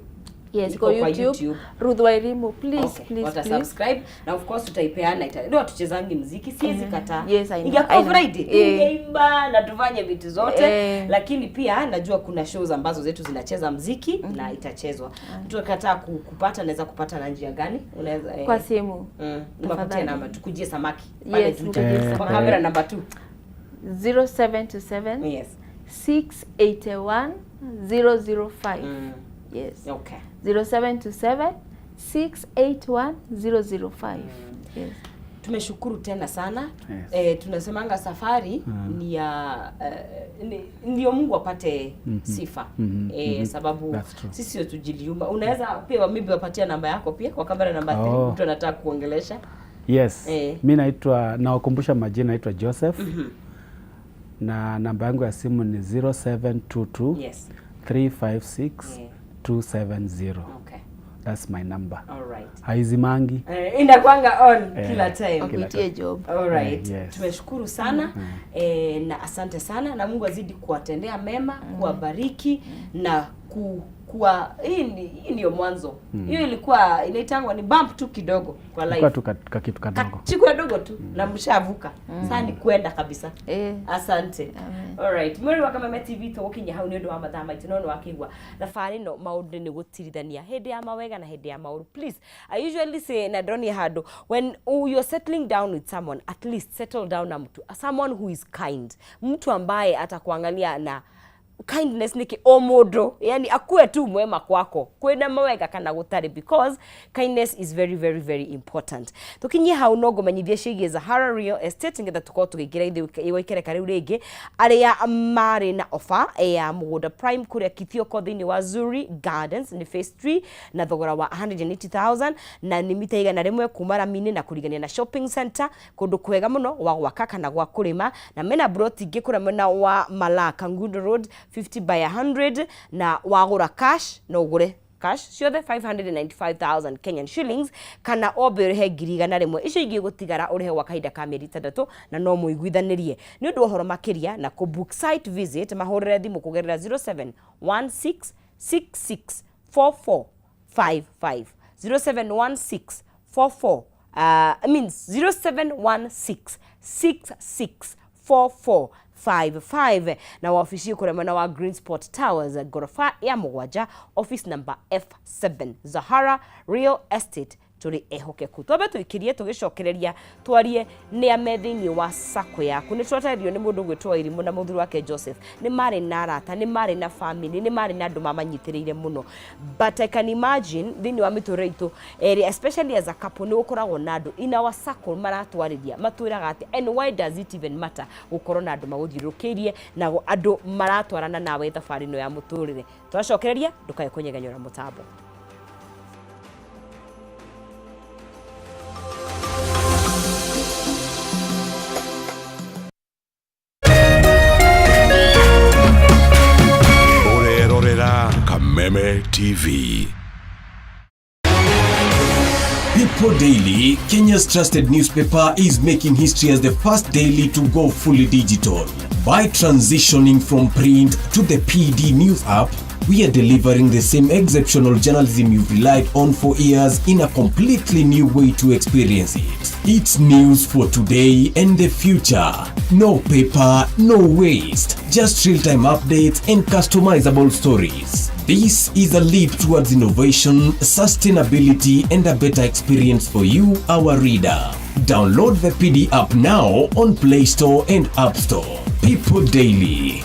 Yes, Iko go kwa YouTube. YouTube. Ruth Wairimu, please, please, Wata please. subscribe na of course tutaipeana, ndio hatuchezangi mziki, siwezi kataa. Yes, I know, Ingekuwa I know. Friday, tungeimba na tufanye vitu zote, lakini pia najua kuna shows ambazo zetu zinacheza mziki na itachezwa. Mtu akikataa kupata, anaweza kupata na njia gani? Unaweza Kwa simu. Nipatie Tafadhali. namba tukujie samaki pale Yes, Juja. mkujie Kwa samaki. kamera namba 2. 0727 681 005. Yes. 0727 681 005. Yes. Tumeshukuru tena sana. Yes. Tunasemanga safari ni ya ndio Mungu apate sifa, sababu That's true. sisi sio tujiliumba. Unaweza pia maybe wapatia namba yako pia kwa kamera namba 3, Oh. mtu anataka kuongelesha. Yes. Mi naitwa, nawakumbusha majina, naitwa Joseph, na namba yangu ya simu ni 0722 356 270. That's my number. All right. Haizimangi. Inakwanga on kila time. Kila Wakuitie job. All right. Yes. Tumeshukuru sana, na asante sana, na Mungu azidi kuwatendea mema, kuwabariki na kuwa hii ndiyo mwanzo. Hiyo ilikuwa inaitangwa ni bump tu kidogo kwa Ilikuwa life. tu ka kitu kadogo. Kachiku kadogo tu na mshavuka. Sasa ni kwenda kabisa. Asante. Alright. Mweri wa Kameme TV, tũgũkinya hau nĩ ũndũ wa mathaa maitũ, no nĩ wakĩigua thabarĩ ĩno maũndũ nĩ gũtirithania hĩndĩ ya mawega na hĩndĩ ya maũru. Please, I usually say, na ndonire handũ, when you're settling down with someone, at least settle down na mtu, someone who is kind, mtu ambaye atakuangalia na kindness, niki o mũndũ, yani akue tu mwema kwako kwĩna mawega kana gũtarĩ, because kindness is very, very, very important. Tũkinyie hau, no ngũmenyithie ciĩgiĩ Zahara Real Estate, nĩgetha tũkorwo tũgĩingĩra ikereka rĩu rĩngĩ, arĩa marĩ na offer ya mũgũnda prime kũrĩa Kithioko thĩinĩ wa Zuri Gardens, nĩ phase 3 na thogora wa 180,000, na nĩ mita 100 kuma rami-inĩ na kũrigania na shopping center, kũndũ kwega mũno wa gwaka kana gwa kũrĩma. Na mena broti ingĩ kũrĩa mwena wa Malaa, Kangundo Road, 50 by 100, na wagũra cash no ũgũre. Cash ciothe 595,000 Kenyan shillings, kana ombe ũrĩhe 100,000, icio ingĩ gũtigara ũrĩhe gwa kahinda ka mĩeri 6 na no mũiguithanĩrie. Nĩ ũndũ wa ũhoro makĩria na kũ book site visit, mahũrĩre thimũ kũgerera 0716664455, 071644, I mean 0716664455, na wabici kũrĩa mwena wa Green Spot Towers, ngoroba ya 7, office number F7. Zahara Real Estate, tũrĩ ehokeku. Twambe tũikirie, tũgĩcokereria twarie nĩ ame thĩinĩ wa sacco yaku. Nĩ twatarĩrio nĩ mũndũ gwĩtwo Irimũ na mũthuri wake Joseph nĩ marĩ na arata, nĩ marĩ na family, nĩ marĩ na andũ mamanyitĩrĩire mũno, but I can imagine thĩinĩ wa mĩtũrĩre itũ erĩ, especially as a couple, nĩ gũkoragwo na andũ in our circle maratwarĩria, matwĩraga atĩ, and why does it even matter gũkorwo na andũ magũthiũrũrũkĩirie na andũ maratwarana nawe thabarĩ ĩno ya mũtũrĩre. Twacokereria, ndũkae kũnyegenyũra mũtambo. Ũrerorera Kameme TV. People Daily, Kenya's trusted newspaper, is making history as the first daily to go fully digital. By transitioning from print to the PD News app, we are delivering the same exceptional journalism you've relied on for years in a completely new way to experience it. It's news for today and the future. No paper, no waste. Just real-time updates and customizable stories. This is a leap towards innovation, sustainability, and a better experience for you, our reader. Download the PD app now on Play Store and App Store. People Daily.